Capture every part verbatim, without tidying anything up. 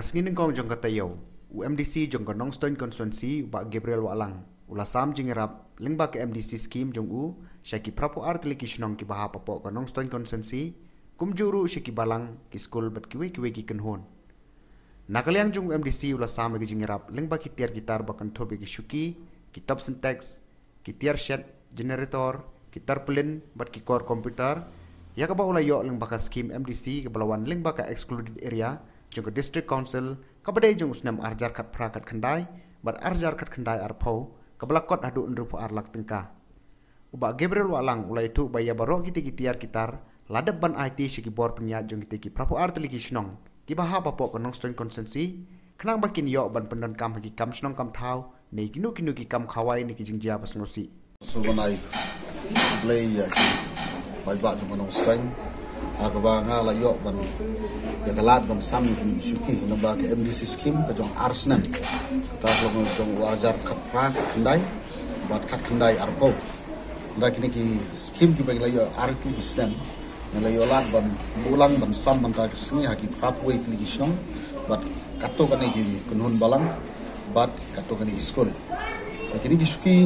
Sngi nyngkong jong ka taïew, u MDC jong ka Nongstoiñ Constituency, u Bah Gabriel Wahlang, u la sam jingïarap lyngba ka MDC scheme jong u sha ki phra phew ar tylli ki shnong kiba hap hapoh ka Nongstoiñ Constituency, kumjuh ruh sha ki balang, ki skul bad kiwei kiwei ki kynhun. Na ka liang jong u MDC u la sam ïa ka jingïarap lyngba ki tiar ki tar ba kynthup ïa ki shuki, ki top syntex, ki tiar shet, generator, ki tarpaulin bad ki kor computer, ïa kaba u la ïoh lyngba ka scheme MDC kaba la wan lyngba ka excluded area jong ka District Council, kaba dei jong u snem ar hajar khatphra khatkhyndai bad ar hajar khatkhyndai arphew, kaba la kot haduh hynriew phew ar lak tyngka. U Bah Gabriel Wahlang u la ïathuh ba ïa baroh kitei ki tiar ki tar la dep ban aiti sha ki bor pynïaid jong kitei ki phra phew ar tylli ki shnong kiba hap hapoh ka Nongstoiñ Constituency, khnang ba kin ïoh ban pyndonkam ha ki kam shnong kam thaw ne kino kino ki kam khawai ne ki jingjia ba sngewsih. Sngewbha ban ai khublei ïa ki paidbah jong ka Nongstoiñ ha kaba nga la ïoh ban ïa ka lad ban sam ïa kine ki shuki lyngba ka MDC scheme ka jong ar snem. Kata ka long jong u ar hajar khatphra khatkhyndai bad khatkhyndai arphew. Ynda kine ki scheme kiba ngi la ïoh ar tylli ki snem, ngi la ïoh lad ban buh lang ban sam mynta ka sngi ha ki phra phew wei tylli ki shnong bad katto katne ki kynhun balang bad katto katne ki skul. Bad kine ki shuki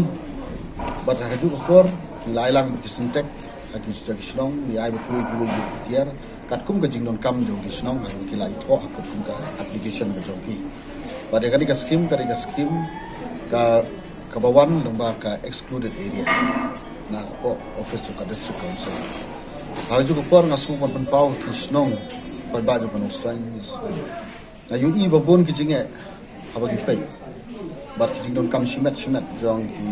bad ha kajuh ka por ngi la ai lang bad ki syntex ha ki shnong, ngi ai bad kiwei kiwei ki tiar katkum ka jingdonkam jong ki shnong ha ki la ïathuh ha katkum ka application ka jong ki. Bad ïa kane ka scheme, kane ka scheme ka kaba wan lyngba ka excluded area na ka office jong ka District Council. Ha kajuh ka por nga sngewbha ban pynpaw ki shnong paidbah jong ka Nongstoiñ. Nga ïohi ba bun ki jingeh haba ngi peit bad ki jingdonkam shimet shimet jong ki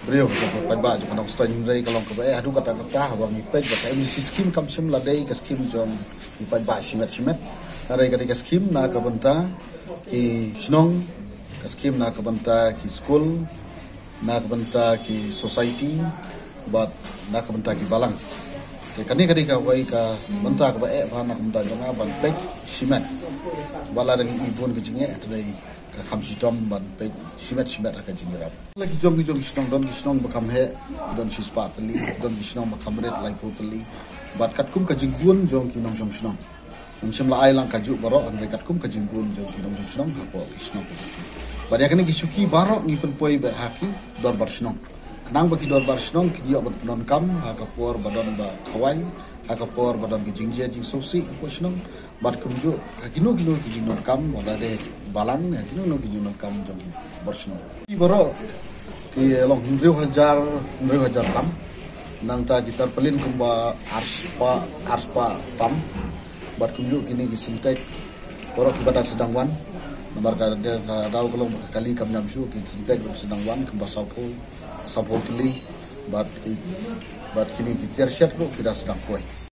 briew jong ka paidbah jong ka Nongstoiñ, hynrei ka long kaba eh haduh katta katta haba ngi peit ba ka MDC scheme kam shym la dei ka scheme jong ki paidbah shimet shimet. Hynrei ka dei ka scheme na ka bynta ki shnong, ka scheme na ka bynta ki skul, na ka bynta ki society bad na ka bynta ki balang. Te kane ka dei kawei ka bynta kaba eh bha na ka bynta jong nga ban peit shimet. Wat la dang i bun ka jingeh, te dei ka kham shitom ban peit shimet shimet ha ka jingïarap. La ki jong ki jong ki shnong, don ki shnong ba kham heh, don shispah tylli, don ki shnong ba kham rit laiphew tylli. Bad katkum ka jingbun jong ki nongshong shnong, ngam shym la ai lang kajuh baroh, hynrei katkum ka jingbun jong ki nongshong shnong hapoh ki shnong. Bad ïa kane ki shuki baroh ngi pynpoi beit ha ki dorbar shnong, khnang ba ki dorbar shnong kin ïoh ban pyndonkam ha ka por ba don ba khawai, ha ka por ba don ki jingjia jingsngewsih hapoh shnong. Bad kumjuh ha kino kino ki jingdonkam, wat la dei balang, ha kino kino ki jingdonkam jong ki bor shnong. Ki baroh ki long hynriew hajar, hynriew hajar tam. Nangta ki tarpaulin kumba arspah, arspah tam. Bad kumjuh kine ki syntex baroh kiba dang sdang wan. Namar ka dei ka daw ka long ba ka kali kam ñiam shuh, ki syntex baroh sdang wan kumba sawphew, sawphew tylli. Bad ki, bad kine ki tiar shet ruh ki dang sdang poi.